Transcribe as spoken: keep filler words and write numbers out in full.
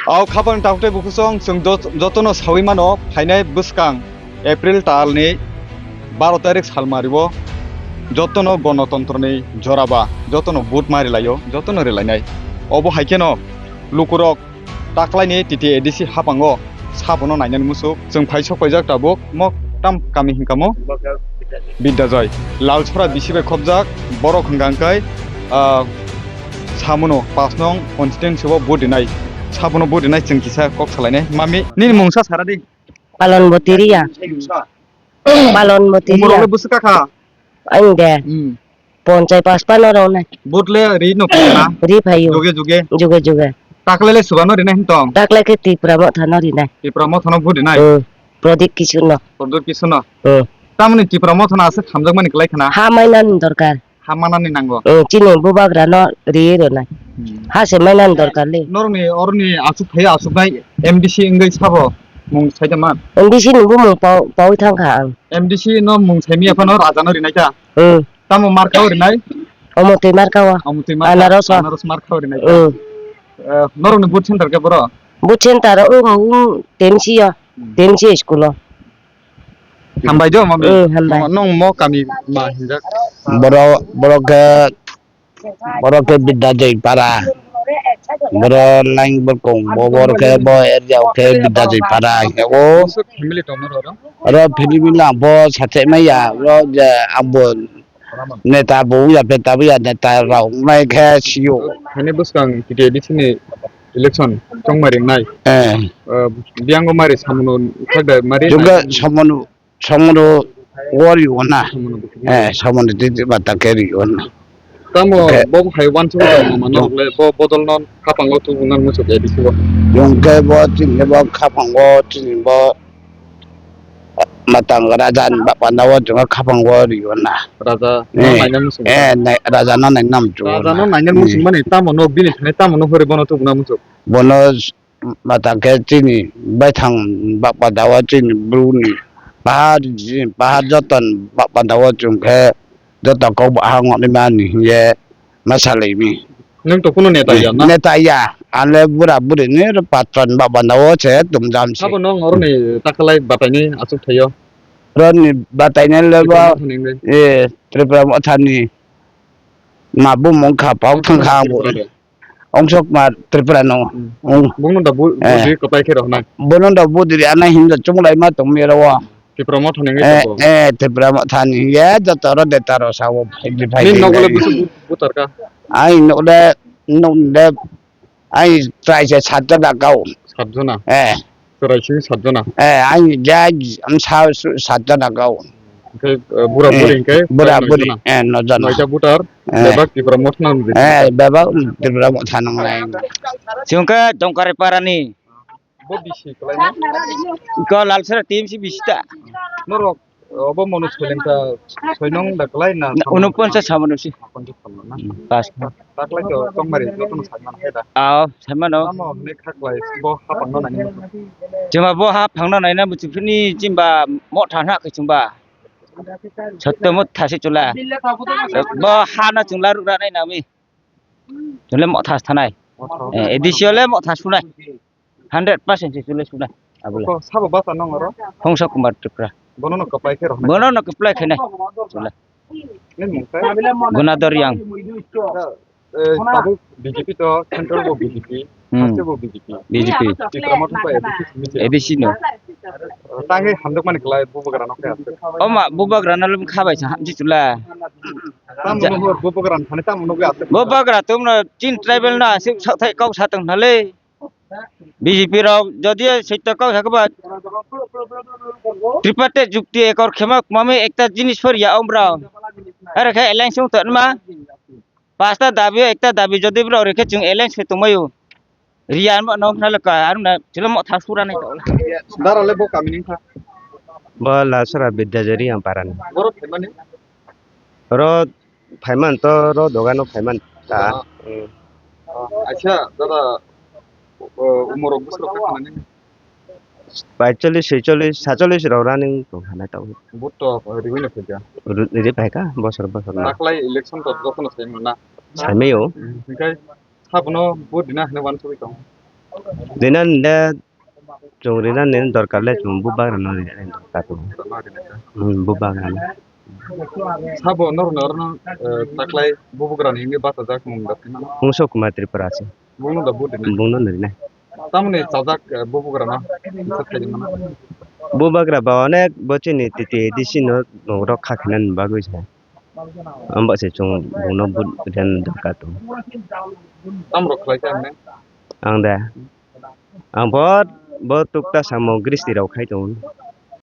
O khapang taktwi bukhusong chwng jot-, jotono sawi mano, phainai bwskang April talni baro tarik salmario jotono gonotontroni joraba, jotono vote ma rilaio, jotono rilainai. Obo hai kheno lukurok taklaini T T A D C hapango sabono nainani musuk chwng phai sok paijak tabuk mok tam kami hinkamo Bidya Joy. Lalsora bisi bai khopjak borok hwnkha hwnkhe, ah, samono pas nong constituency o vote rinai, sabono vote rinai chwng kisa kok salainai. Mami, nini mungsa sara di. Palon Botiria. Palon Botiria. Umurok le bwswk kakha? Ang de. Hmm. Ponchai pas pano rok nai. Vote le ri no phaina? Ri phaio. Juge juge? Juge juge. Takle le subano rinai hintong? Takle khe Tipra Motha no rinai. Tipra Motha no vote rinai? Hmm. Prodip Kishore no. Prodip Kishore no? Hmm. Tamoni Tipra Motha no aswk hamjakmani kwlai khna? Ha mainani dorkar. Ha manani nango? Hmm, chini bubagra no ri rinai. Hmm. Ha se mainani dorkar le. Norokni oroni aswk phai aswk nai M D C wngwi sabo mung saida man? M D C ni bumung pau, paui thangkha ang. M D C no mung saimya phano raja no rinai ta? Hmm. Tamo marka o rinai? Omo twi marka o. Omo twi marka. Anaros o. Anaros marka o rinai. Hmm. Eh, norok ni vote center khe boro? Vote center o wngkha wng T M C o. Hmm. T M C school o. Hambai do, mami. Hmm, hambai. Nong mo kami ma hinjak. Boro, boro khe, boro khe Bidya Joy para. Boro line bo kong, bo boro khe bo area o khe Bidya Joy para. O. Family tong oro? Oro family lang bo sathai maya, oro je abo neta bo ya, peta bo ya, neta rok wngnai khe sio. Hani bwskang T T A D C ni election chongmari wngnai. Eh. Eh, biyango mari samono khakda mari. Jungkhe nai. Samono, samono wari wana. Samono bwkhak. Eh, samono titi bata khe ri wana. Tamo bo hai wansuk tamo mano le bo bodol non khapang o tubu nan muchuk A D C o. Jungkhe bo tini bo khapang o tini bo Matang raja ni bapanda o chwng kha khapang o rio na. Raja no naina muchung. Eh, nai-, raja no naina muchung. Raja no naina muchung mani tamo no bini thani tamo no hori bono tubuna muchung. Bono s-, matang khe chini baithang bapanda o chini bru ni bahar jini bahar joto ni bapanda o chwng khe joto kok bo ha wngmani mani hiye ma salai mi. Nwng to kunu neta ya na? Neta ya. Ale bura buri ni patron ba banda o se tumjam se. Abo nwng oro ni takalai batai ni asuk thaio. Oro ni batai ni le ba, Tripura Motha ni ngai. Eh, Tripura Motha ni ma bumung kha pau thang kha bo. Tripura de. Ongsok ma Tripura no. Hmm. Ong. Bung no da bu, eh, bu di kapai khe rok na. Bono da bu di ana hinda chung lai ma tong mi ro. Tipra Motha ni wngwi tongo. Eh, eh, Tipra Motha ni wngwi, eh, joto oro de taro sao, phaidi, phaidi. Nini nogo le bwswk bu-, butar kha? Ai nok le, nok le, ai chwrai se sat jona kau. Sat jona? Eh. Chwrai simi sat jona? Eh, ai jai, am sa, su-, sat jona kau. Hwnkhe, eh, bura buri hwnkhe bura buri, eh, no jona. Noita butar, eh, bebak Tipra Motha nang. Eh, bebak Tipra Motha nang nai. Chwng khe Dongkari Parani. Bo bisi kwlaina? Ko Lalsara T M C bisi ta. Norok obo monu soileng ta soinong da kwlai na? Na, unoponchas samono si. Unoponchas samono na? Hmm, pas. Taklai to tongmari jotono saimano hai da? Ao, saimano. Tamo hwnwi kha kwlai bo haphangno naina muchung? Chwngba bo haphangno naina muchung phini chimba Motha hwnha khe chwngba. Sotto Motha se chwla. Bo hano chwngla rukra nai nami. Chwle Motha thanai. Motha. Eh, A D C ole Motha sunai. Hundred percent se chwle sunai. Abole. Ko sabo basa nong oro? Hongsa Kumar Tripura. Bono no kapai khe rohna. Bono no kapai khe nai. Chwle. Nini mung khe? Gunador Yang. Eh, tabuk B J P to central bo B J P, hmm, haste bo B J P. B J P. Tipra Motha to A D C simi se. A D C no. Tangwi hamjak mani kwlai bubagra no khe. O ma bubagra no lum khabai sa hamji chwla. Tamo no hor bubagra no thani tamo no gwi aswk. Bubagra tum no chin tribal no aswk sa thai kok sa tong nale. B J P rok jodi sitto kok sakba tripartite jukti ekor khema mami ekta jinis por ya omrao. Are khe alliance wng tongma. Pasta dabi o ekta dabi jodi borok rikhe chwng alliance khe tongmai o. Riya ano nok nalo ka ano na chwla Motha sura nai to. Dara le bo kami ni kha. Bo Lasara Bidya Jari ang parani. Borok phaimani? Oro phaiman to ro dogano phaiman ta. Ah. Hmm. Ah, acha, dada, uh, umorok bwswk kha nani? Paichollis, seicholish, sacholis rok running tong hana tau. Vote to riwi no phaikha. Ru-, ri phaikha, bosor bosor na. Taklai election to jotono saimano na. Saimai o. Hmm, hingkai sabono vote rina hinwi wansugwi tong. Rinani le chwng rinani dorkar le chwng bubagra no rinani dorkar tongo. Hmm, bubagra no. Sabo norok norokno, eh, taklai bubagrani hwnwi bachajak mung da phimano. Mungso Kumar Tripura se. Bungno da vote rinai. Bungno no rinai. Tamoni chajak, eh, bubagrano kisa khaidi mano. Bubagra ba onek bo chini T T A D C no norok kha khainani bagwi se. Amo se chwng bungno vote rinani dorkar tongo. Tamrok khlai kha hwnwi? Ang de. Ang bo, bo tukta samung gristi rok khai tongo.